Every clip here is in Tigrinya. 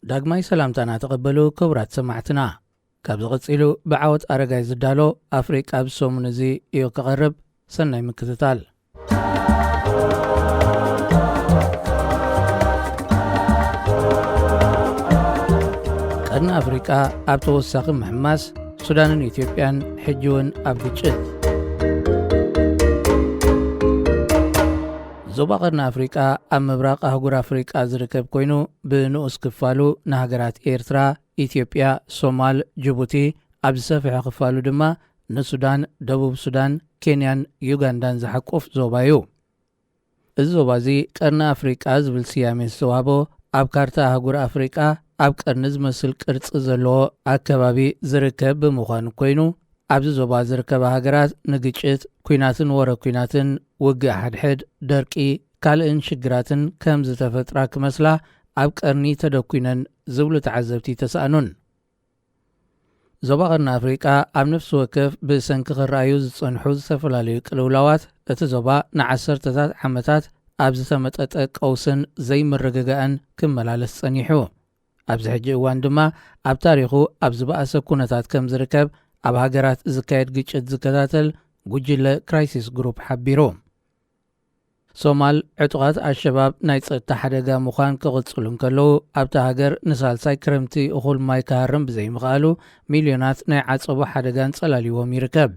ዳግማይ ሰላምታና ተቐበሉ ክቡራት ሰማዕትና። ካብ ዝቐጺሉ ብዓወት ኣረጋይ ዝዳሎ ኣፍሪቃ ብሰሙን እዚ እዩ ክቐርብ። ሰናይ ምክትታል። ቀርኒ ኣፍሪቃ ኣብ ተወሳኺ ምሕማስ፣ ሱዳንን ኢትዮጵያን ሕጂ እውን ኣብ ግጭት። ዞባ ቀርኒ ኣፍሪቃ ኣብ ምብራቕ ኣህጉር ኣፍሪቃ ዝርከብ ኮይኑ፣ ብንኡስ ክፋሉ ንሃገራት ኤርትራ፣ ኢትዮጵያ፣ ሶማል፣ ጅቡቲ፣ ኣብ ዝሰፍሐ ክፋሉ ድማ ንሱዳን፣ ደቡብ ሱዳን፣ ኬንያን ዩጋንዳን ዝሓቁፍ ዞባ እዩ። እዚ ዞባ እዚ ቀርኒ ኣፍሪቃ ዝብል ስያሜ ዝተዋህቦ፣ ኣብ ካርታ ኣህጉር ኣፍሪቃ ኣብ ቀርኒ ዝመስል ቅርጺ ዘለዎ ኣከባቢ ዝርከብ ብምዃኑ ኮይኑ፣ ኣብዚ ዞባ ዝርከባ ሃገራት ንግጭት፣ ኲናትን ወረ ኲናትን፣ ውግእ ሓድሕድ፣ ደርቂ፣ ካልእን ሽግራትን ከም ዝተፈጥራ ክመስላ ኣብ ቀርኒ ተደኲነን ዝብሉ ተዓዘብቲ ተሳእኑን። ዞባ ቀርኒ ኣፍሪቃ ኣብ ነፍሲ ወከፍ ብሰንኪ ክረኣዩ ዝጸንሑ ዝተፈላለዩ ቅልውላዋት፣ እቲ ዞባ ንዓሰርተታት ዓመታት ኣብ ዝተመጠጠ ቀውስን ዘይምርግጋእን ክመላለስ ጸኒሑ። ኣብዚ ሕጂ እዋን ድማ ኣብ ታሪኹ ኣብ ዝበኣሰ ኩነታት ከም ዝርከብ ኣብ ሃገራት ዝካየድ ግጭት ዝከታተል ጉጅለ ክራይሲስ ግሩፕ ሓቢሩ። ሶማል፣ ዕጡቓት ኣልሸባብ ናይ ጸጥታ ሓደጋ ምዃን ክቕጽሉ እንከለዉ፣ ኣብታ ሃገር ንሳልሳይ ክረምቲ እኹል ማይ ክሃርም ብዘይምኽኣሉ፣ ሚልዮናት ናይ ዓጸቦ ሓደጋ ኣንጸላልይዎም ይርከብ።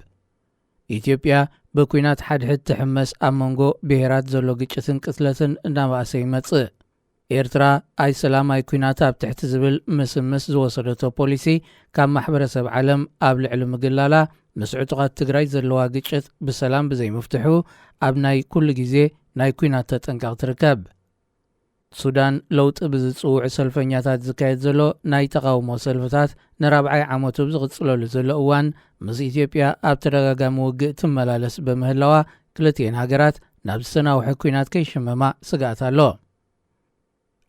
ኢትዮጵያ፣ ብኲናት ሓድሕድ ትሕመስ ኣብ መንጎ ብሄራት ዘሎ ግጭትን ቅትለትን እናበኣሰ ይመጽእ። ኤርትራ፣ ኣይ ሰላም ኣይ ኲናት ኣብ ትሕቲ ዝብል ምስምስ ዝወሰደቶ ፖሊሲ፣ ካብ ማሕበረሰብ ዓለም ኣብ ልዕሊ ምግላላ፣ ምስ ዕጡቓት ትግራይ ዘለዋ ግጭት ብሰላም ብዘይምፍትሑ፣ ኣብ ናይ ኩሉ ግዜ ናይ ኲናት ተጠንቀቕ ትርከብ። ሱዳን፣ ለውጢ ብዝጽውዑ ሰልፈኛታት ዝካየድ ዘሎ ናይ ተቓውሞ ሰልፍታት ንራብዓይ ዓመቱ ብዝቕጽለሉ ዘሎ እዋን፣ ምስ ኢትዮጵያ ኣብ ተደጋጋሚ ውግእ ትመላለስ ብምህላዋ፣ ክልቲኤን ሃገራት ናብ ዝተናውሐ ኲናት ከይሽመማ ስግኣት ኣሎ።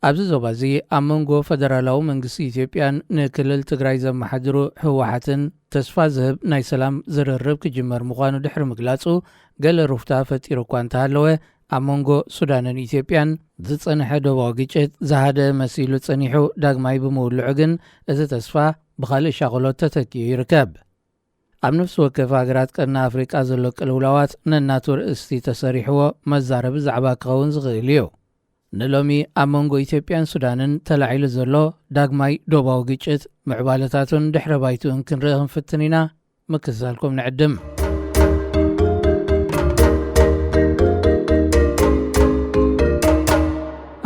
ኣብዚ ዞባ እዚ ኣብ መንጎ ፈደራላዊ መንግስቲ ኢትዮጵያን ንክልል ትግራይ ዘመሓድሩ ህወሓትን ተስፋ ዝህብ ናይ ሰላም ዝርርብ ክጅመር ምዃኑ ድሕሪ ምግላጹ፣ ገለ ሩፍታ ፈጢሩ እኳ እንተሃለወ፣ ኣብ መንጎ ሱዳንን ኢትዮጵያን ዝጸንሐ ዶባዊ ግጭት ዝሃደ መሲሉ ጸኒሑ ዳግማይ ብምውልዑ ግን፣ እቲ ተስፋ ብኻልእ ሻቕሎት ተተኪኡ ይርከብ። ኣብ ነፍሲ ወከፍ ሃገራት ቀርኒ ኣፍሪቃ ዘሎ ቅልውላዋት ነናቱ ርእስቲ ተሰሪሕዎ መዛረቢ ዛዕባ ክኸውን ዝኽእል እዩ። ንሎሚ ኣብ መንጎ ኢትዮጵያን ሱዳንን ተላዒሉ ዘሎ ዳግማይ ዶባዊ ግጭት፣ ምዕባለታቱን ድሕረ ባይትኡን ክንርኢ ክንፍትን ኢና። ምክትታልኩም ንዕድም።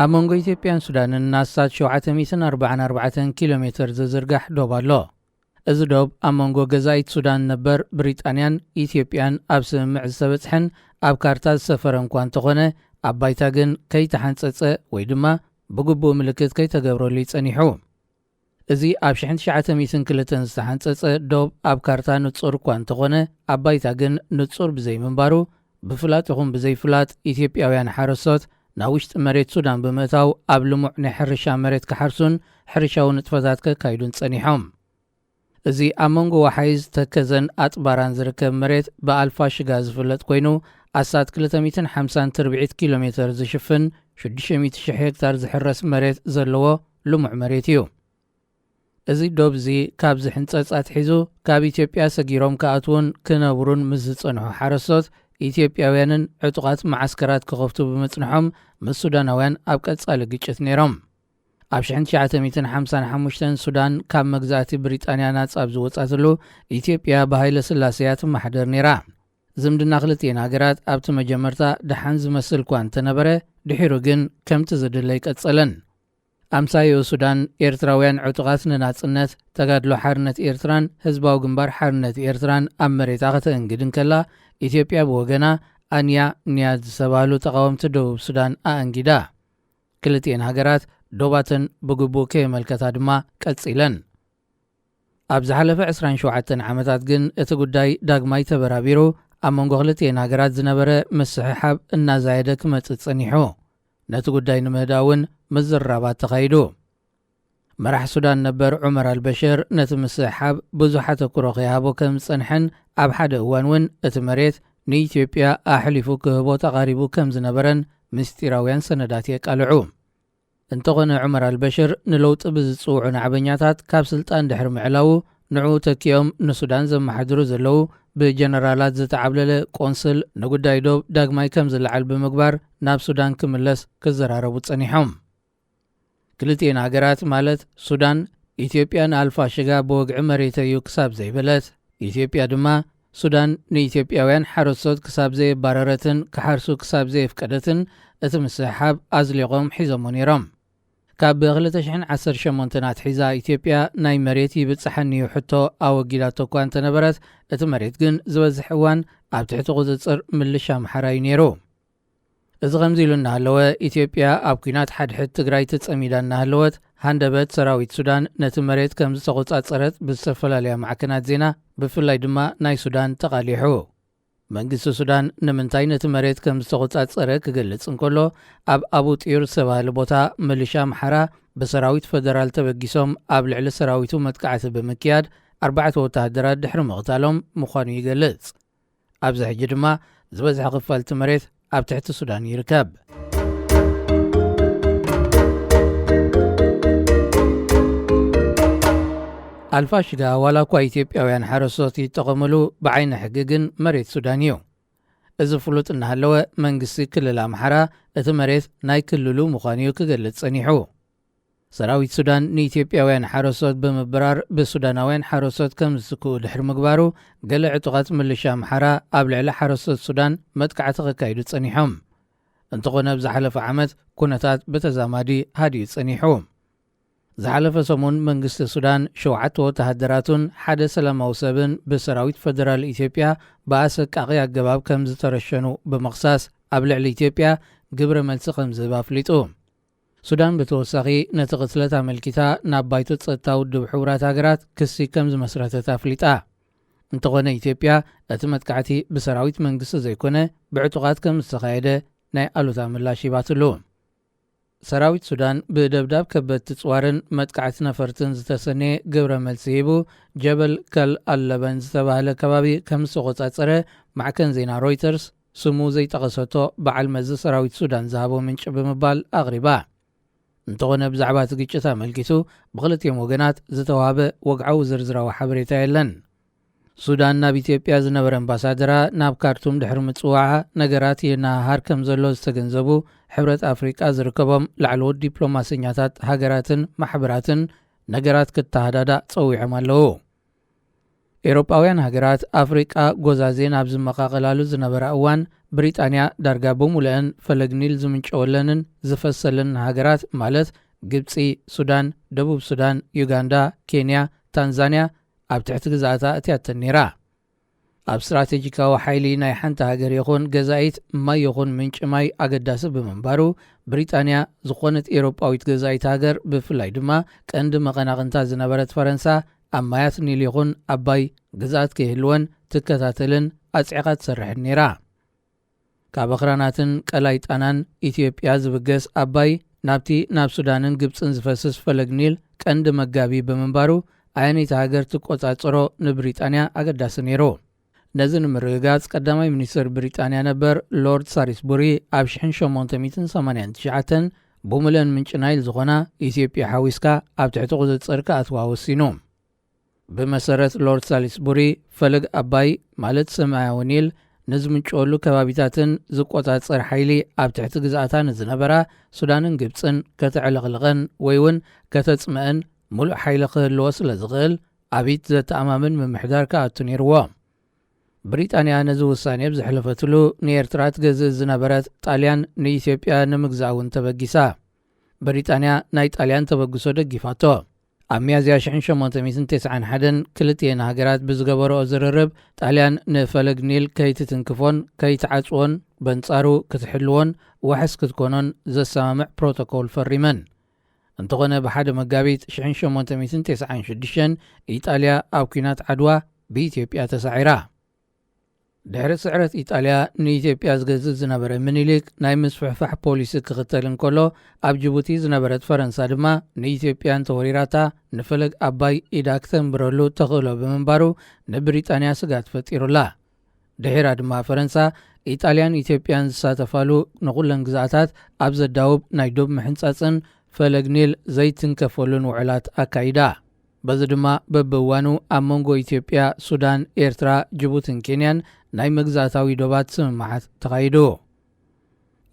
ኣብ መንጎ ኢትዮጵያን ሱዳንን ንኣስታት ሸውዓተ ሚእትን ኣርባዓን ኣርባዕተን ኪሎ ሜተር ዝዝርጋሕ ዶብ ኣሎ። እዚ ዶብ ኣብ መንጎ ገዛኢት ሱዳን ነበር ብሪጣንያን ኢትዮጵያን ኣብ ስምምዕ ዝተበጽሐን ኣብ ካርታ ዝሰፈረ እንኳ እንተኾነ፣ ኣብ ባይታ ግን ከይተሓንጸጸ ወይ ድማ ብግቡእ ምልክት ከይተገብረሉ ይጸኒሑ። እዚ ኣብ ሽሕን ትሽዓተ ሚእትን ክልተን ዝተሓንጸጸ ዶብ ኣብ ካርታ ንጹር እኳ እንተኾነ፣ ኣብ ባይታ ግን ንጹር ብዘይምንባሩ፣ ብፍላጥ ይኹን ብዘይፍላጥ ኢትዮጵያውያን ሓረስቶት ናብ ውሽጢ መሬት ሱዳን ብምእታው ኣብ ልሙዕ ናይ ሕርሻ መሬት ክሓርሱን ሕርሻዊ ንጥፈታት ከካይዱን ጸኒሖም። እዚ ኣብ መንጎ ዋሓይዝ፣ ተከዘን ኣጥባራን ዝርከብ መሬት ብኣልፋ ሽጋ ዝፍለጥ ኮይኑ፣ ኣስታት ክልተ ሚእትን ሓምሳን ትርብዒት ኪሎ ሜተር ዝሽፍን ሽዱሽተ ሚእቲ ሽሕ ሄክታር ዝሕረስ መሬት ዘለዎ ልሙዕ መሬት እዩ። እዚ ዶብ እዚ ካብ ዝሕንጸጽ ኣትሒዙ፣ ካብ ኢትዮጵያ ሰጊሮም ክኣትዉን ክነብሩን ምስ ዝጸንሑ ሓረስቶት፣ ኢትዮጵያውያንን ዕጡቓት መዓስከራት ክኸፍቱ ብምጽንሖም፣ ምስ ሱዳናውያን ኣብ ቀጻሊ ግጭት ነይሮም። ኣብ ሽሕን ትሽዓተ ሚእትን ሓምሳን ሓሙሽተን ሱዳን ካብ መግዛእቲ ብሪጣንያ ናጻ ኣብ ዝወጻትሉ፣ ኢትዮጵያ ብሃይለ ስላሴ እያ ትመሓደር ነይራ። ዝምድና ክልቲኤን ሃገራት ኣብቲ መጀመርታ ደሓን ዝመስል እኳ እንተነበረ፣ ድሒሩ ግን ከምቲ ዝድለ ኣይቀጸለን። ኣምሳይኡ ሱዳን፣ ኤርትራውያን ዕጡቓት ንናጽነት፣ ተጋድሎ ሓርነት ኤርትራን ህዝባዊ ግንባር ሓርነት ኤርትራን ኣብ መሬታ ከተእንግድ እንከላ፣ ኢትዮጵያ ብወገና ኣንያ ንያድ ዝተባህሉ ተቓወምቲ ደቡብ ሱዳን ኣእንጊዳ። ክልቲኤን ሃገራት ዶባተን ብግቡእ ከየመልከታ ድማ ቀጺለን። ኣብ ዝሓለፈ ዕስራን ሸውዓተን ዓመታት ግን እቲ ጉዳይ ዳግማይ ተበራቢሩ፣ ኣብ መንጎ ክልቲኤን ሃገራት ዝነበረ ምስሕሓብ እናዛየደ ክመጽእ ጸኒሑ። ነቲ ጉዳይ ንምህዳእ እውን ምዝርራባት ተኻይዱ። መራሕ ሱዳን ነበር ዑመር ኣልበሽር ነቲ ምስሕሓብ ብዙሕ ኣተኩሮ ከይሃቦ ከም ዝጸንሐን፣ ኣብ ሓደ እዋን እውን እቲ መሬት ንኢትዮጵያ ኣሕሊፉ ክህቦ ተቓሪቡ ከም ዝነበረን ምስጢራውያን ሰነዳት የቃልዑ። እንተኾነ፣ ዑመር ኣልበሽር ንለውጢ ብዝጽውዑ ናዕበኛታት ካብ ስልጣን ድሕሪ ምዕላዉ፣ ንዕኡ ተኪኦም ንሱዳን ዘመሓድሩ ዘለዉ ብጀነራላት ዝተዓብለለ ቆንስል፣ ንጉዳይ ዶብ ዳግማይ ከም ዝለዓል ብምግባር ናብ ሱዳን ክምለስ ክዘራረቡ ጸኒሖም። ክልቲኤን ሃገራት፣ ማለት ሱዳን፣ ኢትዮጵያ፣ ንኣልፋሽጋ ብወግዒ መሬተይ እዩ ክሳብ ዘይበለት፣ ኢትዮጵያ ድማ ሱዳን ንኢትዮጵያውያን ሓረስቶት ክሳብ ዘየባረረትን ክሓርሱ ክሳብ ዘየፍቀደትን፣ እቲ ምስሕሓብ ኣዝሊቖም ሒዞሞ ነይሮም። ካብ ክልተ ሽሕን ዓሰርተ ሸሞንተን ኣትሒዛ፣ ኢትዮጵያ ናይ መሬት ይብጽሓኒ እዩ ሕቶ ኣወጊዳቶ እኳ እንተነበረት፣ እቲ መሬት ግን ዝበዝሕ እዋን ኣብ ትሕቲ ቁጽጽር ምልሻ ኣምሓራ እዩ ነይሩ። እዚ ከምዚ ኢሉ እናሃለወ፣ ኢትዮጵያ ኣብ ኲናት ሓድሕድ ትግራይ ተጸሚዳ እናሃለወት፣ ሃንደበት ሰራዊት ሱዳን ነቲ መሬት ከም ዝተቖጻጸረት ብዝተፈላለያ ማዕከናት ዜና፣ ብፍላይ ድማ ናይ ሱዳን፣ ተቓሊሑ። መንግስቲ ሱዳን ንምንታይ ነቲ መሬት ከም ዝተቖጻጸረ ክገልጽ እንከሎ፣ ኣብ ኣቡ ጥዩር ዝተባህለ ቦታ ምልሻ ኣምሓራ ብሰራዊት ፈደራል ተበጊሶም ኣብ ልዕሊ ሰራዊቱ መጥቃዕቲ ብምክያድ፣ ኣርባዕተ ወተሃደራት ድሕሪ ምቕታሎም ምዃኑ ይገልጽ። ኣብዚ ሕጂ ድማ ዝበዝሐ ክፋል እቲ መሬት ኣብ ትሕቲ ሱዳን ይርከብ። ኣልፋሽጋ ዋላ እኳ ኢትዮጵያውያን ሓረስቶት ይጠቐምሉ፣ ብዓይኒ ሕጊ ግን መሬት ሱዳን እዩ። እዚ ፍሉጥ እናሃለወ፣ መንግስቲ ክልል ኣምሓራ እቲ መሬት ናይ ክልሉ ምዃኑ እዩ ክገልጽ ጸኒሑ። ሰራዊት ሱዳን ንኢትዮጵያውያን ሓረስቶት ብምብራር ብሱዳናውያን ሓረስቶት ከም ዝትክኡ ድሕሪ ምግባሩ፣ ገለ ዕጡቓት ምልሻ ኣምሓራ ኣብ ልዕሊ ሓረስቶት ሱዳን መጥቃዕቲ ከካይዱ ጸኒሖም። እንተኾነ፣ ኣብ ዝሓለፈ ዓመት ኩነታት ብተዛማዲ ሃዲኡ ጸኒሑ። ዝሓለፈ ሰሙን መንግስቲ ሱዳን ሸውዓተ ወተሃደራቱን ሓደ ሰላማዊ ሰብን ብሰራዊት ፈደራል ኢትዮጵያ ብኣሰቃቒ ኣገባብ ከም ዝተረሸኑ ብምኽሳስ፣ ኣብ ልዕሊ ኢትዮጵያ ግብረ መልሲ ከም ዝህብ ኣፍሊጡ። ሱዳን ብተወሳኺ ነቲ ቅትለት ኣመልኪታ ናብ ባይቶ ጸጥታ ውድብ ሕቡራት ሃገራት ክሲ ከም ዝመስረተት ኣፍሊጣ። እንተኾነ፣ ኢትዮጵያ እቲ መጥቃዕቲ ብሰራዊት መንግስቲ ዘይኮነ ብዕጡቓት ከም ዝተኻየደ ናይ ኣሉታ ምላሽ ሂባትሉ። ሰራዊት ሱዳን ብደብዳብ ከበድቲ ጽዋርን መጥቃዕቲ ነፈርትን ዝተሰነየ ግብረ መልሲ ሂቡ፣ ጀበል ከል ኣለበን ዝተባህለ ከባቢ ከም ዝተቖጻጸረ ማዕከን ዜና ሮይተርስ ስሙ ዘይጠቐሰቶ በዓል መዚ ሰራዊት ሱዳን ዝሃቦ ምንጪ ብምባል ኣቕሪባ። እንተኾነ፣ ብዛዕባ እቲ ግጭት ኣመልኪቱ ብክልቲኦም ወገናት ዝተዋህበ ወግዓዊ ዝርዝራዊ ሓበሬታ የለን። ሱዳን ናብ ኢትዮጵያ ዝነበረ ኣምባሳደራ ናብ ካርቱም ድሕሪ ምጽዋዓ፣ ነገራት ይነሃሃር ከም ዘሎ ዝተገንዘቡ ሕብረት ኣፍሪቃ ዝርከቦም ላዕለዎት ዲፕሎማሰኛታት ሃገራትን ማሕበራትን፣ ነገራት ክተሃዳዳእ ጸዊዖም ኣለዉ። ኤውሮጳውያን ሃገራት፣ ኣፍሪቃ ጎዛዜ ናብ ዝመቓቐላሉ ዝነበራ እዋን፣ ብሪጣንያ ዳርጋ ብምሉአን ፈለግ ኒል ዝምንጨወለንን ዝፈሰለንን ሃገራት፣ ማለት ግብጺ፣ ሱዳን፣ ደቡብ ሱዳን፣ ዩጋንዳ፣ ኬንያ፣ ታንዛንያ፣ ኣብ ትሕቲ ግዝኣታ እትያተን ነይራ። ኣብ ስትራቴጂካዊ ሓይሊ ናይ ሓንቲ ሃገር ይኹን ገዛኢት ማይ ይኹን ምንጪ ማይ ኣገዳሲ ብምንባሩ፣ ብሪጣንያ ዝኾነት ኤውሮጳዊት ገዛኢት ሃገር፣ ብፍላይ ድማ ቀንዲ መቐናቕንታ ዝነበረት ፈረንሳ፣ ኣብ ማያት ኒል ይኹን ኣባይ ግዝኣት ከይህልወን ትከታተልን ኣጽዒቓ ትሰርሕን ነይራ። ካብ ኣኽራናትን ቀላይ ጣናን ኢትዮጵያ ዝብገስ ኣባይ፣ ናብቲ ናብ ሱዳንን ግብጽን ዝፈስስ ፈለግ ኒል ቀንዲ መጋቢ ብምንባሩ፣ ኣየነይቲ ሃገር ትቆጻጸሮ ንብሪጣንያ ኣገዳሲ ነይሩ። ነዚ ንምርግጋጽ፣ ቀዳማይ ሚኒስትር ብሪጣንያ ነበር ሎርድ ሳሪስቡሪ፣ ኣብ ሽሕን ሸሞንተ ሚእትን ሰማንያን ትሽዓተን፣ ብሙለን ምንጪ ናይል ዝኾና ኢትዮጵያ ሓዊስካ ኣብ ትሕቲ ቁጽጽር ክኣትዋ ወሲኑ። ብመሰረት ሎርድ ሳሊስቡሪ፣ ፈለግ ኣባይ፣ ማለት ሰማያዊ ኒል፣ ንዝምንጨወሉ ከባቢታትን ዝቆጻጸር ሓይሊ ኣብ ትሕቲ ግዝኣታ ንዝነበራ ሱዳንን ግብጽን ከተዕለቕልቐን ወይ እውን ከተጽምአን ምሉእ ሓይሊ ክህልዎ ስለ ዝኽእል፣ ኣብ ኢድ ዘተኣማምን ምምሕዳር ክኣቱ ነይርዎ። ብሪጣንያ ነዚ ውሳኔ ኣብ ዘሕለፈትሉ፣ ንኤርትራ ትገዝእ ዝነበረት ጣልያን ንኢትዮጵያ ንምግዛእ እውን ተበጊሳ። ብሪጣንያ ናይ ጣልያን ተበግሶ ደጊፋቶ። ኣብ ሚያዝያ ሽሕን ሸሞንተ ሚእትን ተስዓን ሓደን ክልቲኤን ሃገራት ብዝገበረኦ ዝርርብ፣ ጣልያን ንፈለግ ኒል ከይትትንክፎን ከይትዓጽዎን፣ በንጻሩ ክትሕልዎን ዋሕስ ክትኮኖን ዘሰማምዕ ፕሮቶኮል ፈሪመን። እንተኾነ፣ ብሓደ መጋቢት ሽሕን ሸሞንተ ሚእትን ተስዓን ሽዱሽተን፣ ኢጣልያ ኣብ ኲናት ዓድዋ ብኢትዮጵያ ተሳዒራ። ድሕሪ ስዕረት ኢጣልያ፣ ንኢትዮጵያ ዝገዝእ ዝነበረ ምኒልክ ናይ ምስፍሕፋሕ ፖሊሲ ክኽተል እንከሎ፣ ኣብ ጅቡቲ ዝነበረት ፈረንሳ ድማ፣ ንኢትዮጵያ እንተወሪራታ፣ ንፈለግ ኣባይ ኢዳ ክተንብረሉ ተኽእሎ ብምንባሩ፣ ንብሪጣንያ ስግኣት ፈጢሩላ። ድሒራ ድማ፣ ፈረንሳ፣ ኢጣልያን ኢትዮጵያን ዝሳተፋሉ ንኹለን ግዝኣታት ኣብ ዘዳውብ ናይ ዶብ ምሕንጻጽን ፈለግ ኒል ዘይትንከፈሉን ውዕላት ኣካይዳ። በዚ ድማ በብእዋኑ ኣብ መንጎ ኢትዮጵያ፣ ሱዳን፣ ኤርትራ፣ ጅቡትን ኬንያን ናይ መግዛእታዊ ዶባት ስምምዓት ተኻይዱ።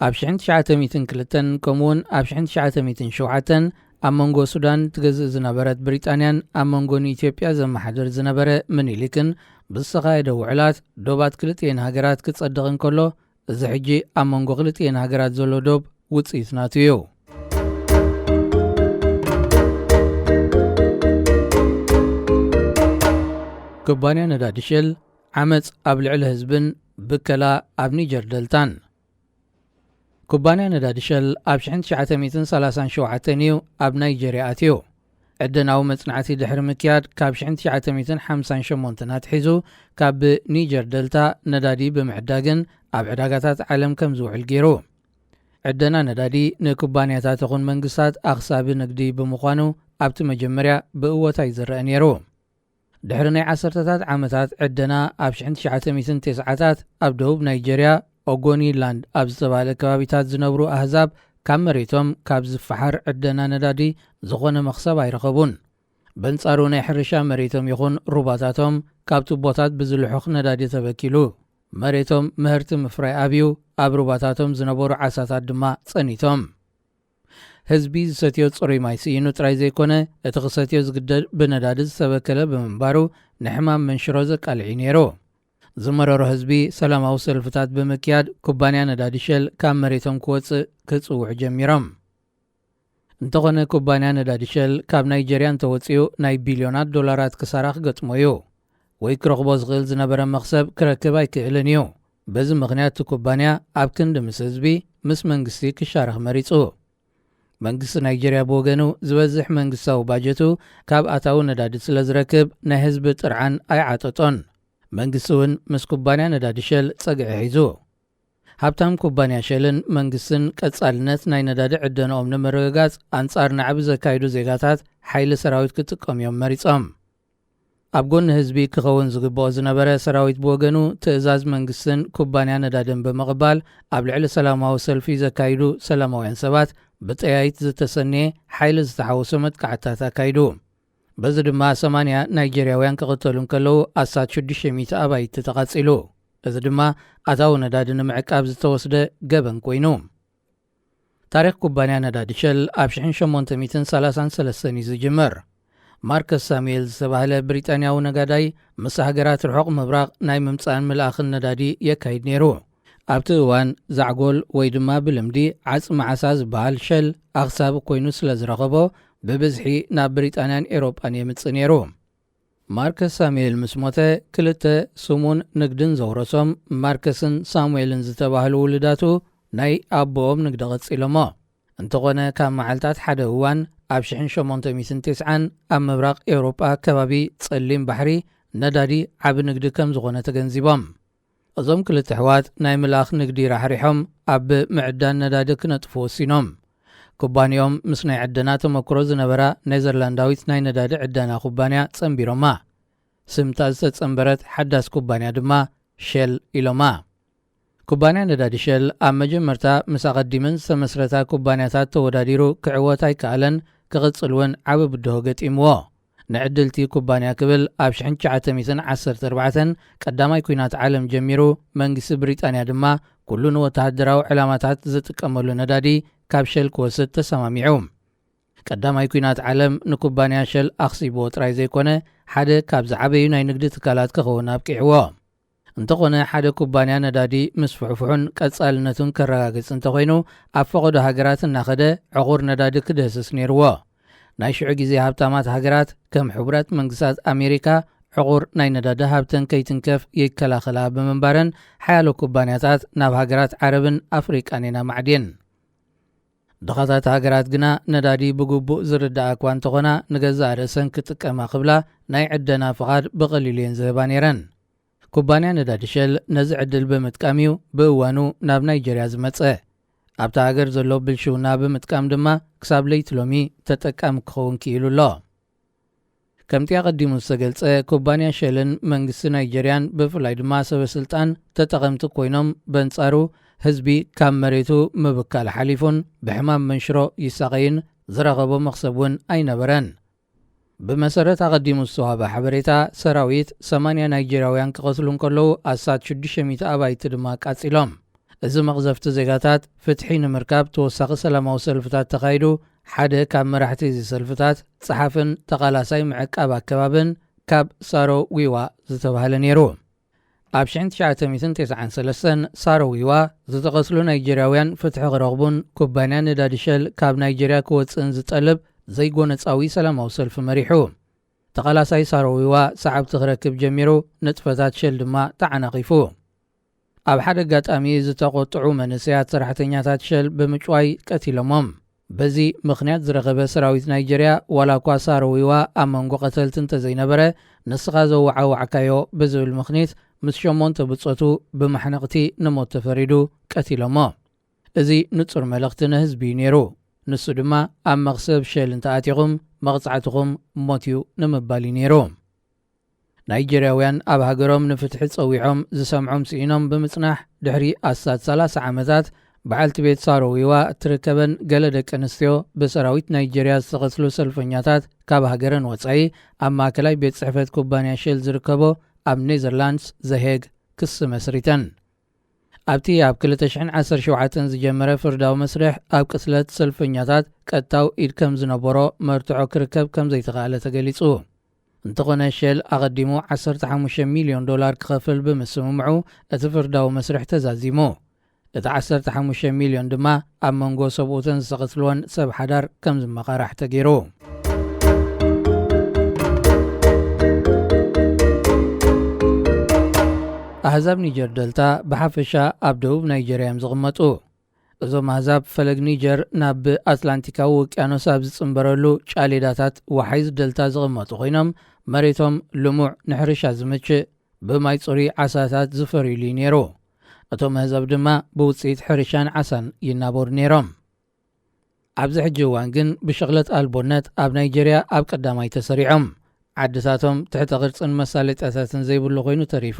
ኣብ ሽሕን ትሽዓተ ሚእትን ክልተን ከምኡውን ኣብ ሽሕን ትሽዓተ ሚእትን ሸውዓተን ኣብ መንጎ ሱዳን ትገዝእ ዝነበረት ብሪጣንያን ኣብ መንጎ ንኢትዮጵያ ዘመሓድር ዝነበረ ምኒልክን ብዝተኻየደ ውዕላት ዶባት ክልቲኤን ሃገራት ክጸድቕ እንከሎ፣ እዚ ሕጂ ኣብ መንጎ ክልቲኤን ሃገራት ዘሎ ዶብ ውጽኢት ናቱ እዩ። ኩባንያ ነዳዲ ሸል ዓመጽ ኣብ ልዕሊ ህዝብን ብከላ ኣብ ኒጀር ደልታን። ኩባንያ ነዳዲ ሸል ኣብ ሽሕን ትሽዓተ ሚእትን ሰላሳን ሸውዓተን እዩ ኣብ ናይጀርያ ኣትዩ። ዕደናዊ መጽናዕቲ ድሕሪ ምክያድ ካብ ሽሕን ትሽዓተ ሚእትን ሓምሳን ሸሞንተን ኣትሒዙ ካብ ኒጀር ደልታ ነዳዲ ብምዕዳግን ኣብ ዕዳጋታት ዓለም ከም ዝውዕል ገይሩ። ዕደና ነዳዲ ንኩባንያታት ይኹን መንግስታት ኣኽሳቢ ንግዲ ብምዃኑ ኣብቲ መጀመርያ ብእወታ እዩ ዝረአ ነይሩ። ድሕሪ ናይ ዓሰርተታት ዓመታት ዕደና ኣብ ሽሕን ትሽዓተ ሚእትን ተስዓታት ኣብ ደቡብ ናይጀርያ ኦጎኒ ላንድ ኣብ ዝተባህለ ከባቢታት ዝነብሩ ኣህዛብ ካብ መሬቶም ካብ ዝፈሓር ዕደና ነዳዲ ዝኾነ መኽሰብ ኣይረኸቡን። በንጻሩ ናይ ሕርሻ መሬቶም ይኹን ሩባታቶም ካብ ቱቦታት ብዝልሑኽ ነዳዲ ተበኪሉ። መሬቶም ምህርቲ ምፍራይ ኣብዩ፣ ኣብ ሩባታቶም ዝነበሩ ዓሳታት ድማ ጸኒቶም። ህዝቢ ዝሰትዮ ጽሩይ ማይ ስኢኑ ጥራይ ዘይኮነ፣ እቲ ክሰትዮ ዝግደድ ብነዳዲ ዝተበከለ ብምንባሩ ንሕማም መንሽሮ ዘቃልዕ እዩ ነይሩ። ዝመረሮ ህዝቢ ሰላማዊ ሰልፍታት ብምክያድ ኩባንያ ነዳዲ ሸል ካብ መሬቶም ክወጽእ ክጽውዑ ጀሚሮም። እንተኾነ ኩባንያ ነዳዲ ሸል ካብ ናይጀርያ እንተወጺኡ ናይ ቢልዮናት ዶላራት ክሳራ ክገጥሞ እዩ። ወይ ክረኽቦ ዝኽእል ዝነበረ መኽሰብ ክረክብ ኣይክእልን እዩ። በዚ ምኽንያት እቲ ኩባንያ ኣብ ክንዲ ምስ ህዝቢ ምስ መንግስቲ ክሻረኽ መሪጹ። መንግስቲ ናይጀርያ ብወገኑ ዝበዝሕ መንግስታዊ ባጀቱ ካብ ኣታዊ ነዳዲ ስለ ዝረክብ ናይ ህዝቢ ጥርዓን ኣይዓጠጦን። መንግስቲ እውን ምስ ኩባንያ ነዳዲ ሸል ጸግዒ ሒዙ። ሃብታም ኩባንያ ሸልን መንግስትን ቀጻልነት ናይ ነዳዲ ዕደንኦም ንምርግጋጽ ኣንጻር ናዕቢ ዘካይዱ ዜጋታት ሓይሊ ሰራዊት ክጥቀሙ እዮም መሪጾም። ኣብ ጎኒ ህዝቢ ክኸውን ዝግብኦ ዝነበረ ሰራዊት ብወገኑ ትእዛዝ መንግስትን ኩባንያ ነዳድን ብምቕባል ኣብ ልዕሊ ሰላማዊ ሰልፊ ዘካይዱ ሰላማውያን ሰባት ብጠያይት ዝተሰነየ ሓይሊ ዝተሓወሶ መጥቃዕትታት ኣካይዱ። በዚ ድማ ሰማንያ ናይጀርያውያን ክቕተሉ እንከለዉ ኣስታት ሽዱሽተ ሚእቲ ኣባይቲ ተቓጺሉ። እዚ ድማ ኣታዊ ነዳዲ ንምዕቃብ ዝተወስደ ገበን ኮይኑ። ታሪኽ ኩባንያ ነዳዲ ሸል ኣብ ሽሕን ሸሞንተ ሚእትን ሰላሳን ሰለስተን እዩ ዝጅምር። ማርከስ ሳሙኤል ዝተባህለ ብሪጣንያዊ ነጋዳይ ምስ ሃገራት ርሑቕ ምብራቕ ናይ ምምጻእን ምልኣኽን ነዳዲ የካይድ ነይሩ። ኣብቲ እዋን ዛዕጎል ወይ ድማ ብልምዲ ዓጽሚ ዓሳ ዝበሃል ሸል ኣኽሳቢ ኮይኑ ስለ ዝረኸቦ ብብዝሒ ናብ ብሪጣንያን ኤውሮጳን የምጽእ ነይሩ። ማርከስ ሳሙኤል ምስ ሞተ ክልተ ስሙን ንግድን ዘውረሶም ማርከስን ሳሙኤልን ዝተባህሉ ውሉዳቱ ናይ ኣቦኦም ንግዲ ቀጺሎሞ። እንተኾነ ካብ መዓልታት ሓደ እዋን ኣብ ሽሕን ሸሞንተ ሚእትን ተስዓን ኣብ ምብራቕ ኤውሮጳ ከባቢ ጸሊም ባሕሪ ነዳዲ ዓቢ ንግዲ ከም ዝኾነ ተገንዚቦም። እዞም ክልተ ኣሕዋት ናይ ምልኣኽ ንግዲ ራሕሪሖም ኣብ ምዕዳን ነዳዲ ክነጥፉ ወሲኖም። ኩባንያኦም ምስ ናይ ዕደና ተመክሮ ዝነበራ ኔዘርላንዳዊት ናይ ነዳዲ ዕደና ኩባንያ ጸንቢሮማ። ስምታ ዝተጸንበረት ሓዳስ ኩባንያ ድማ ሸል ኢሎማ። ኩባንያ ነዳዲ ሸል ኣብ መጀመርታ ምስ ኣቐዲመን ዝተመስረታ ኩባንያታት ተወዳዲሩ ክዕወት ኣይከኣለን፣ ክቕጽል እውን ዓቢ ብድሆ ገጢምዎ። ንዕድልቲ ኩባንያ ክብል ኣብ ሽሕን ትሽዓተ ሚእትን ዓሰርተ ኣርባዕተን ቀዳማይ ኲናት ዓለም ጀሚሩ፣ መንግስቲ ብሪጣንያ ድማ ኩሉ ንወተሃደራዊ ዕላማታት ዝጥቀመሉ ነዳዲ ካብ ሸል ክወስድ ተሰማሚዑ። ቀዳማይ ኲናት ዓለም ንኩባንያ ሸል ኣኽሲብዎ ጥራይ ዘይኮነ፣ ሓደ ካብ ዝዓበዩ ናይ ንግዲ ትካላት ክኸውን ኣብቂዕዎ። እንተኾነ ሓደ ኩባንያ ነዳዲ ምስፍሕፍሑን ቀጻልነቱን ከረጋግጽ እንተኾይኑ፣ ኣብ ፈቐዶ ሃገራት እናኸደ ዕቑር ነዳዲ ክድህስስ ነይርዎ። ናይ ሽዑ ግዜ ሃብታማት ሃገራት ከም ሕቡራት መንግስታት ኣሜሪካ ዕቑር ናይ ነዳዲ ሃብተን ከይትንከፍ ይከላኸላ ብምንባረን፣ ሓያሎ ኩባንያታት ናብ ሃገራት ዓረብን ኣፍሪቃን እየን ኣማዕድየን። ድኻታት ሃገራት ግና ነዳዲ ብግቡእ ዝርድኣ እኳ እንተኾና፣ ንገዛእ ርእሰን ክጥቀማ ክብላ ናይ ዕደና ፍቓድ ብቐሊሉ እየን ዝህባ ነይረን። ኩባንያ ነዳዲ ሸል ነዚ ዕድል ብምጥቃም እዩ ብእዋኑ ናብ ናይጀርያ ዝመጸ። ኣብታ ሃገር ዘሎ ብልሽውና ብምጥቃም ድማ ክሳብ ለይቲ ሎሚ ተጠቃሚ ክኸውን ክኢሉ ኣሎ። ከምቲ ኣቐዲሙ ዝተገልጸ፣ ኩባንያ ሸልን መንግስቲ ናይጀርያን ብፍላይ ድማ ሰበ ስልጣን ተጠቐምቲ ኮይኖም፣ በንጻሩ ህዝቢ ካብ መሬቱ ምብካል ሓሊፉን ብሕማም መንሽሮ ይሳቐይን ዝረኸቦ መኽሰብ እውን ኣይነበረን። ብመሰረት ኣቐዲሙ ዝተዋህበ ሓበሬታ፣ ሰራዊት ሰማንያ ናይጀርያውያን ክቐትሉ እንከለዉ፣ ኣስታት ሽዱሽተ ሚእቲ ኣባይቲ ድማ ኣቃጺሎም። እዚ መቕዘፍቲ ዜጋታት ፍትሒ ንምርካብ ተወሳኺ ሰላማዊ ሰልፍታት ተኻይዱ። ሓደ ካብ መራሕቲ እዚ ሰልፍታት፣ ጸሓፍን ተቓላሳይ ምዕቃብ ኣከባብን ካብ ሳሮ ዊዋ ዝተባህለ ነይሩ። ኣብ ሽሕን ትሽዓተ ሚእትን ተስዓን ሰለስተን ሳሮ ዊዋ፣ ዝተቐትሉ ናይጀርያውያን ፍትሒ ክረኽቡን ኩባንያ ነዳዲ ሸል ካብ ናይጀርያ ክወጽእን ዝጠልብ ዘይጎነጻዊ ሰላማዊ ሰልፊ መሪሑ። ተቓላሳይ ሳሮ ዊዋ ሰዓብቲ ክረክብ ጀሚሩ፣ ንጥፈታት ሸል ድማ ተዓናቒፉ። ኣብ ሓደ ኣጋጣሚ ዝተቖጥዑ መንእሰያት ሰራሕተኛታት ሸል ብምጭዋይ ቀቲሎሞም። በዚ ምኽንያት ዝረኸበ ሰራዊት ናይጀርያ፣ ዋላ እኳ ሳሮ ዊዋ ኣብ መንጎ ቀተልቲ እንተዘይነበረ፣ ንስኻ ዘወዓዋዕካዮ ብዝብል ምኽኒት ምስ ሸሞንተ ብጾቱ ብማሕነቕቲ ንሞት ተፈሪዱ፣ ቀቲሎሞ። እዚ ንጹር መልእኽቲ ንህዝቢ እዩ ነይሩ። ንሱ ድማ ኣብ መኽሰብ ሸል እንተኣቲኹም መቕጻዕትኹም ሞት እዩ ንምባል እዩ ነይሩ። ናይጀርያውያን ኣብ ሃገሮም ንፍትሒ ጸዊዖም ዝሰምዖም ስኢኖም ብምጽናሕ፣ ድሕሪ ኣስታት ሰላሳ ዓመታት፣ በዓልቲ ቤት ሳሮ ዊዋ እትርከበን ገለ ደቂ ኣንስትዮ ብሰራዊት ናይጀርያ ዝተቐትሉ ሰልፈኛታት ካብ ሃገረን ወጻኢ፣ ኣብ ማእከላይ ቤት ጽሕፈት ኩባንያ ሼል ዝርከቦ ኣብ ኔዘርላንድስ ዘሄግ ክሲ መስሪተን። ኣብቲ ኣብ ክልተ ሽሕን ዓሰርተ ሸውዓተን ዝጀመረ ፍርዳዊ መስርሕ፣ ኣብ ቅትለት ሰልፈኛታት ቀጥታዊ ኢድ ከም ዝነበሮ መርትዖ ክርከብ ከም ዘይተኻእለ ተገሊጹ። እንተኾነ፣ ሼል ኣቐዲሙ ዓሰርተ ሓሙሽተ ሚልዮን ዶላር ክኸፍል ብምስምምዑ፣ እቲ ፍርዳዊ መስርሕ ተዛዚሙ። እቲ ዓሰርተ ሓሙሽተ ሚልዮን ድማ ኣብ መንጎ ሰብኡተን ዝተቐትልወን ሰብ ሓዳር ከም ዝመቓራሕ ተገይሩ። ኣህዛብ ኒጀር ደልታ ብሓፈሻ ኣብ ደቡብ ናይጀርያ እዮም ዝቕመጡ። እዞም ኣህዛብ ፈለግ ኒጀር ናብ ኣትላንቲካዊ ውቅያኖስ ኣብ ዝጽንበረሉ ጫሌዳታት ወሓይዝ ደልታ ዝቕመጡ ኮይኖም፣ መሬቶም ልሙዕ፣ ንሕርሻ ዝምችእ፣ ብማይ ጽሩይ ዓሳታት ዝፈርዩሉ እዩ ነይሩ። እቶም ኣህዛብ ድማ ብውጽኢት ሕርሻን ዓሳን ይናበሩ ነይሮም። ኣብዚ ሕጂ እዋን ግን ብሽቕለት ኣልቦነት ኣብ ናይጀርያ ኣብ ቀዳማይ ተሰሪዖም። ዓድታቶም ትሕተ ቅርጽን መሳለጥያታትን ዘይብሉ ኮይኑ ተሪፉ።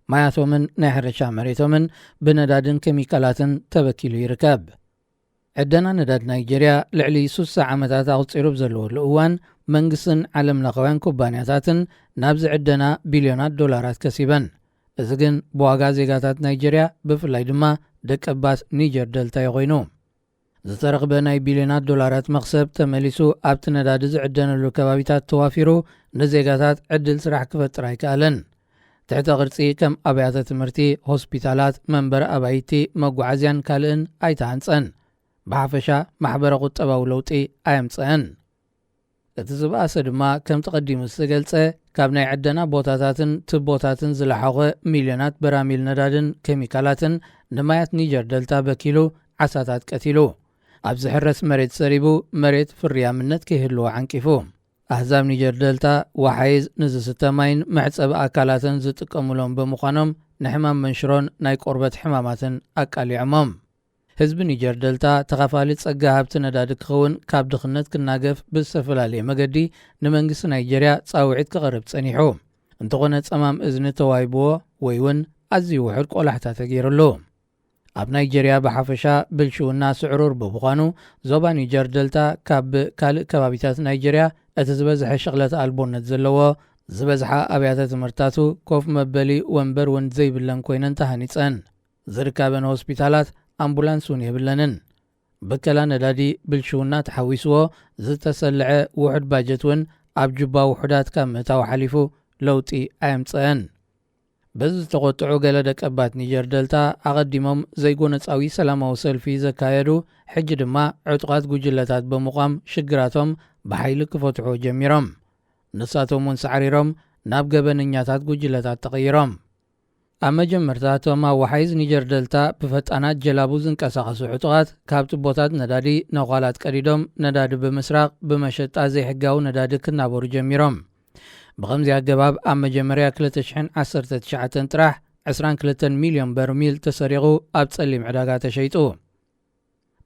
ማያቶምን ናይ ሕርሻ መሬቶምን ብነዳድን ኬሚካላትን ተበኪሉ ይርከብ። ዕደና ነዳድ ናይጀርያ ልዕሊ ስሳ ዓመታት ኣቑጺሩ ኣብ ዘለወሉ እዋን፣ መንግስትን ዓለም ለኻውያን ኩባንያታትን ናብዚ ዕደና ቢልዮናት ዶላራት ከሲበን። እዚ ግን ብዋጋ ዜጋታት ናይጀርያ፣ ብፍላይ ድማ ደቀባት ኒጀር ደልታ እዩ ኮይኑ። ዝተረኽበ ናይ ቢልዮናት ዶላራት መኽሰብ ተመሊሱ ኣብቲ ነዳዲ ዝዕደነሉ ከባቢታት ተዋፊሩ፣ ንዜጋታት ዕድል ስራሕ ክፈጥር ኣይከኣለን። ትሕተ ቅርጺ ከም ኣብያተ ትምህርቲ፣ ሆስፒታላት፣ መንበሪ ኣባይቲ፣ መጓዓዝያን ካልእን ኣይተሃንጸን። ብሓፈሻ ማሕበረ ቁጠባዊ ለውጢ ኣየምጸአን። እቲ ዝበኣሰ ድማ፣ ከምቲ ቀዲሙ ዝተገልጸ፣ ካብ ናይ ዕደና ቦታታትን ትቦታትን ዝለሓኾ ሚልዮናት በራሚል ነዳድን ኬሚካላትን ንማያት ኒጀር ደልታ በኪሉ፣ ዓሳታት ቀቲሉ፣ ኣብ ዝሕረስ መሬት ሰሪቡ፣ መሬት ፍርያምነት ከይህልዎ ዓንቂፉ። ኣህዛብ ኒጀር ደልታ፣ ወሓይዝ ንዝስተ ማይን መሕጸቢ ኣካላትን ዝጥቀሙሎም ብምዃኖም፣ ንሕማም መንሽሮን ናይ ቆርበት ሕማማትን ኣቃሊዖሞም። ህዝቢ ኒጀር ደልታ፣ ተኻፋሊ ጸጋ ሃብቲ ነዳዲ ክኸውን፣ ካብ ድኽነት ክናገፍ ብዝተፈላለየ መገዲ ንመንግስቲ ናይጀርያ ጻውዒት ክቐርብ ጸኒሑ። እንተኾነ፣ ጸማም እዝኒ ተዋሂብዎ ወይ እውን ኣዝዩ ውሑድ ቆላሕታ ተገይሩሉ። ኣብ ናይጀርያ ብሓፈሻ ብልሽውና ስዕሩር ብምዃኑ፣ ዞባ ኒጀር ደልታ ካብ ካልእ ከባቢታት ናይጀርያ እቲ ዝበዝሐ ሽቕለት ኣልቦነት ዘለዎ፣ ዝበዝሓ ኣብያተ ትምህርታቱ ኮፍ መበሊ ወንበር እውን ዘይብለን ኮይነን ተሃኒጸን። ዝርካበን ሆስፒታላት ኣምቡላንስ እውን የብለንን። ብከላ ነዳዲ ብልሽውና ተሓዊስዎ ዝተሰልዐ ውሑድ ባጀት እውን ኣብ ጁባ ውሑዳት ካብ ምእታው ሓሊፉ ለውጢ ኣየምጸአን። በዚ ዝተቖጥዑ ገለ ደቀባት ኒጀር ደልታ፣ ኣቐዲሞም ዘይጎነጻዊ ሰላማዊ ሰልፊ ዘካየዱ፣ ሕጂ ድማ ዕጡቓት ጉጅለታት ብምቋም ሽግራቶም ብሓይሊ ክፈትሑ ጀሚሮም። ንሳቶም እውን ሳዕሪሮም ናብ ገበነኛታት ጉጅለታት ተቐይሮም። ኣብ መጀመርታ፣ እቶም ኣብ ወሓይዝ ኒጀር ደልታ ብፈጣናት ጀላቡ ዝንቀሳቐሱ ዕጡቓት፣ ካብ ቱቦታት ነዳዲ ነዃላት ቀዲዶም ነዳዲ ብምስራቕ፣ ብመሸጣ ዘይሕጋዊ ነዳዲ ክናበሩ ጀሚሮም። ብኸምዚ ኣገባብ፣ ኣብ መጀመርያ ክልተ ሽሕን ዓሰርተ ትሽዓተን ጥራሕ፣ ዕስራን ክልተን ሚልዮን በርሚል ተሰሪቑ ኣብ ጸሊም ዕዳጋ ተሸይጡ።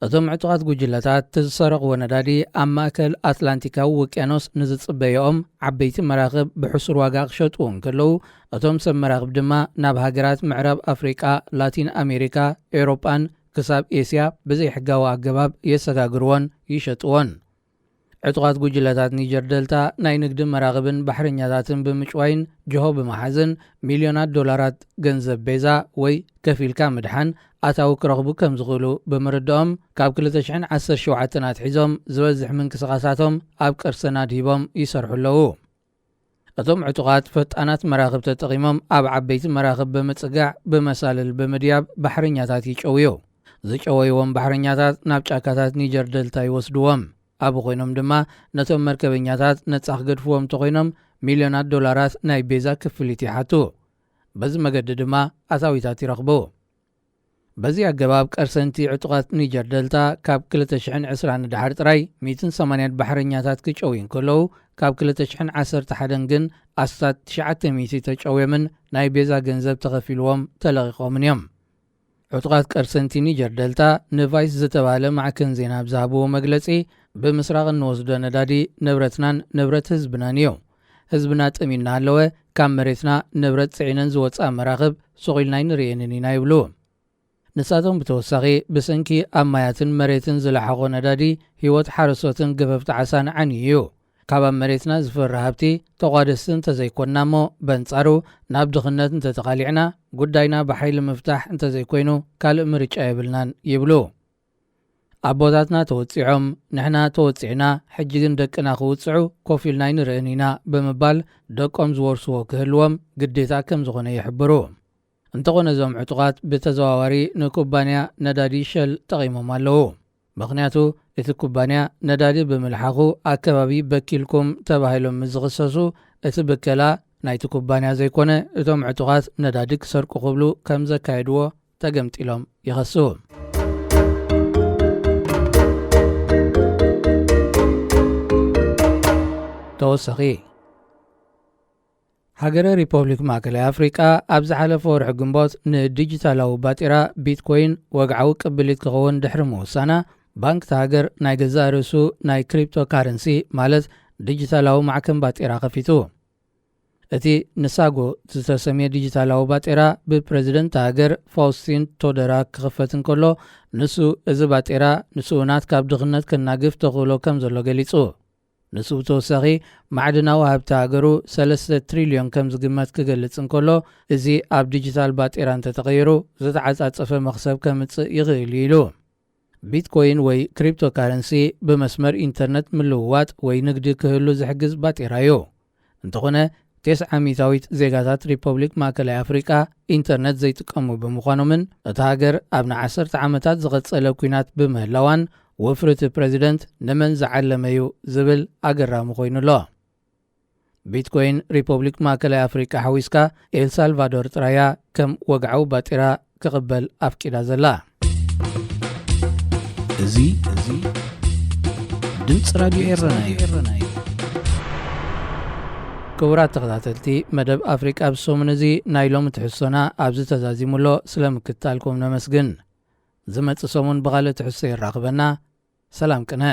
እቶም ዕጡቓት ጉጅለታት፣ እቲ ዝሰረቕዎ ነዳዲ ኣብ ማእከል ኣትላንቲካዊ ውቅያኖስ ንዝጽበየኦም ዓበይቲ መራኽብ ብሕሱር ዋጋ ክሸጥዎ እንከለዉ፣ እቶም ሰብ መራኽብ ድማ ናብ ሃገራት ምዕራብ ኣፍሪቃ፣ ላቲን ኣሜሪካ፣ ኤውሮጳን ክሳብ ኤስያ ብዘይሕጋዊ ኣገባብ የሰጋግርዎን ይሸጥዎን። ዕጡቓት ጉጅለታት ኒጀር ደልታ ናይ ንግዲ መራኽብን ባሕረኛታትን ብምጭዋይን ጅሆ ብምሓዝን፣ ሚልዮናት ዶላራት ገንዘብ ቤዛ ወይ ከፊልካ ምድሓን ኣታዊ ክረኽቡ ከም ዝኽእሉ ብምርድኦም፣ ካብ ክልተ ሽሕን ዓሰርተ ሸውዓተን ኣትሒዞም ዝበዝሕ ምንቅስቓሳቶም ኣብ ቀርሰን ኣድሂቦም ይሰርሑ ኣለዉ። እቶም ዕጡቓት ፈጣናት መራኽብ ተጠቒሞም ኣብ ዓበይቲ መራኽብ ብምጽጋዕ ብመሳልል ብምድያብ ባሕረኛታት ይጨውዩ። ዝጨወይዎም ባሕረኛታት ናብ ጫካታት ኒጀር ደልታ ይወስድዎም። ኣብኡ ኮይኖም ድማ ነቶም መርከበኛታት ነጻ ክገድፍዎም እንተኾይኖም ሚልዮናት ዶላራት ናይ ቤዛ ክፍሊት ይሓቱ። በዚ መገዲ ድማ ኣታዊታት ይረኽቡ። በዚ ኣገባብ ቀርሰንቲ ዕጡቓት ኒጀር ደልታ ካብ ክልተ ሽሕን ዕስራን ንደሓር ጥራይ ሚእትን ሰማንያን ባሕረኛታት ክጨውዩ እንከለዉ፣ ካብ ክልተ ሽሕን ዓሰርተ ሓደን ግን ኣስታት ትሽዓተ ሚእቲ ተጨውዮምን ናይ ቤዛ ገንዘብ ተኸፊልዎም ተለቒቖምን እዮም። ዕጡቓት ቀርሰንቲ ኒጀር ደልታ ንቫይስ ዝተባህለ ማዕከን ዜና ኣብ ዝሃብዎ መግለጺ፣ ብምስራቕ እንወስዶ ነዳዲ ንብረትናን ንብረት ህዝብናን እዩ። ህዝብና ጠሚዩ እናሃለወ ካብ መሬትና ንብረት ጽዒነን ዝወጽኣ መራኽብ ስቕ ኢልና ኣይንርእየንን ኢና ይብሉ። ንሳቶም ብተወሳኺ ብሰንኪ ኣብ ማያትን መሬትን ዝለሓቖ ነዳዲ ህይወት ሓረስቶትን ገፈፍቲ ዓሳን ዓንዩ እዩ። ካብ ኣብ መሬትና ዝፈሪ ሃብቲ ተቋደስቲ እንተዘይኮንና እሞ በንጻሩ ናብ ድኽነት እንተተቓሊዕና ጉዳይና ብሓይሊ ምፍታሕ እንተዘይኮይኑ ካልእ ምርጫ የብልናን ይብሉ። ኣቦታትና ተወጺዖም፣ ንሕና ተወጺዕና፣ ሕጂ ግን ደቅና ክውጽዑ ኮፍ ኢልና ኣይንርእን ኢና ብምባል ደቆም ዝወርስዎ ክህልዎም ግዴታ ከም ዝኾነ ይሕብሩ። እንተኾነ እዞም ዕጡቓት ብተዘዋዋሪ ንኩባንያ ነዳዲ ሸል ጠቒሞም ኣለዉ። ምኽንያቱ እቲ ኩባንያ ነዳዲ ብምልሓኹ ኣከባቢ በኪልኩም ተባሂሎም ምስ ዝኽሰሱ እቲ ብከላ ናይቲ ኩባንያ ዘይኮነ እቶም ዕጡቓት ነዳዲ ክሰርቁ ክብሉ ከም ዘካየድዎ ተገምጢሎም ይኸሱ። ተወሳኺ ሃገረ ሪፖብሊክ ማእከላይ ኣፍሪቃ ኣብ ዝሓለፈ ወርሒ ግንቦት ንዲጂታላዊ ባጤራ ቢትኮይን ወግዓዊ ቅብሊት ክኸውን ድሕሪ ምውሳና፣ ባንክ እታ ሃገር ናይ ገዛእ ርእሱ ናይ ክሪፕቶ ካረንሲ ማለት ዲጂታላዊ ማዕከን ባጤራ ከፊቱ። እቲ ንሳጎ ዝተሰምየ ዲጂታላዊ ባጤራ ብፕረዚደንት እታ ሃገር ፋውስቲን ቶደራ ክኽፈት እንከሎ፣ ንሱ እዚ ባጤራ ንስኡናት ካብ ድኽነት ከናግፍ ተኽእሎ ከም ዘሎ ገሊጹ። ንሱ ብተወሳኺ ማዕድናዊ ሃብቲ ሃገሩ ሰለስተ ትሪልዮን ከም ዝግመት ክገልጽ እንከሎ፣ እዚ ኣብ ዲጂታል ባጤራ እንተተቐይሩ ዝተዓጻጸፈ መኽሰብ ከምጽእ ይኽእል እዩ ኢሉ። ቢትኮይን ወይ ክሪፕቶ ካረንሲ ብመስመር ኢንተርነት ምልውዋጥ ወይ ንግዲ ክህሉ ዝሕግዝ ባጤራ እዩ። እንተኾነ፣ ተስዓ ሚእታዊት ዜጋታት ሪፐብሊክ ማእከላይ ኣፍሪቃ ኢንተርነት ዘይጥቀሙ ብምዃኖምን እታ ሃገር ኣብ ንዓሰርተ ዓመታት ዝቐጸለ ኲናት ብምህላዋን፣ ወፍሪ እቲ ፕረዚደንት ንመን ዝዓለመ እዩ ዝብል ኣገራሚ ኮይኑ ኣሎ። ቢትኮይን ሪፐብሊክ ማእከላይ ኣፍሪቃ ሓዊስካ ኤልሳልቫዶር ጥራያ ከም ወግዓዊ ባጤራ ክቕበል ኣፍቂዳ ዘላ። እዚ፣ እዚ ድምፂ ራዲዮ ኤረና እዩ። ክቡራት ተኸታተልቲ መደብ ኣፍሪቃ ብሰሙን እዚ ናይ ሎሚ ትሕዝቶና ኣብዚ ተዛዚሙ ኣሎ። ስለ ምክትታልኩም ነመስግን። ዝመጽእ ሰሙን ብኻልእ ትሕዝቶ የራኽበና። ሰላም ቅነ።